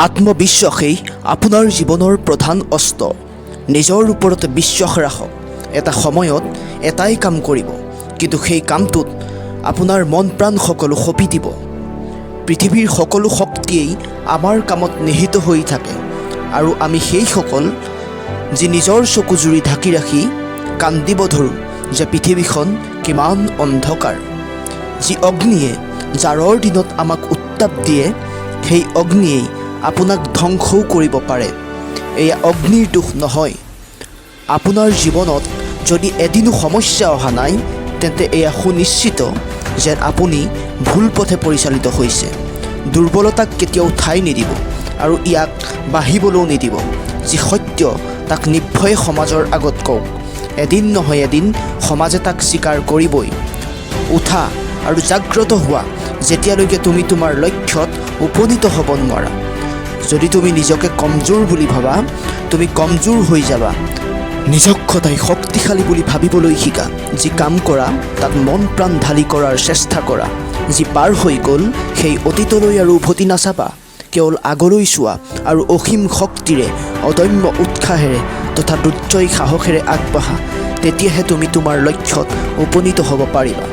আত্মবিশ্বাসেই আপোনাৰ জীৱনৰ প্ৰধান অস্ত্ৰ। নিজৰ ওপৰত বিশ্বাস ৰাখক। এটা সময়ত এটাই কাম কৰিব, কিন্তু সেই কামটোত আপোনাৰ মন প্ৰাণ সকলো সঁপি দিব। পৃথিৱীৰ সকলো শক্তিয়েই আমাৰ কামত নিহিত হৈ থাকে আৰু আমি সেইসকল যি নিজৰ চকুযুৰি ঢাকি ৰাখি কান্দিব ধৰোঁ যে পৃথিৱীখন কিমান অন্ধকাৰ। যি অগ্নিয়ে জাৰৰ দিনত আমাক উত্তাপ দিয়ে, সেই অগ্নিয়েই আপোনাক ধ্বংসও কৰিব পাৰে। এয়া অগ্নিৰ দোষ নহয়। আপোনাৰ জীৱনত যদি এদিনো সমস্যা অহা নাই, তেন্তে এয়া সুনিশ্চিত যেন আপুনি ভুল পথে পৰিচালিত হৈছে। দুৰ্বলতাক কেতিয়াও ঠাই নিদিব আৰু ইয়াক বাঢ়িবলৈও নিদিব। যি সত্য, তাক নিৰ্ভয়ে সমাজৰ আগত কওক। এদিন নহয় এদিন সমাজে তাক স্বীকাৰ কৰিবই। উঠা আৰু জাগ্ৰত হোৱা, যেতিয়ালৈকে তুমি তোমাৰ লক্ষ্যত উপনীত হ'ব নোৱাৰা। যদি তুমি নিজকে কমজোৰ বুলি ভাবা, তুমি কমজোৰ হৈ যাবা। নিজক সদায় শক্তিশালী বুলি ভাবিবলৈ শিকা। যি কাম কৰা, তাত মন প্ৰাণ ঢালি কৰাৰ চেষ্টা কৰা। যি পাৰ হৈ গ'ল, সেই অতীতলৈ আৰু উভতি নাচাবা। কেৱল আগলৈ চোৱা আৰু অসীম শক্তিৰে, অদম্য উৎসাহেৰে তথা দুৰ্জয় সাহসেৰে আগবাঢ়া। তেতিয়াহে তুমি তোমাৰ লক্ষ্যত উপনীত হ'ব পাৰিবা।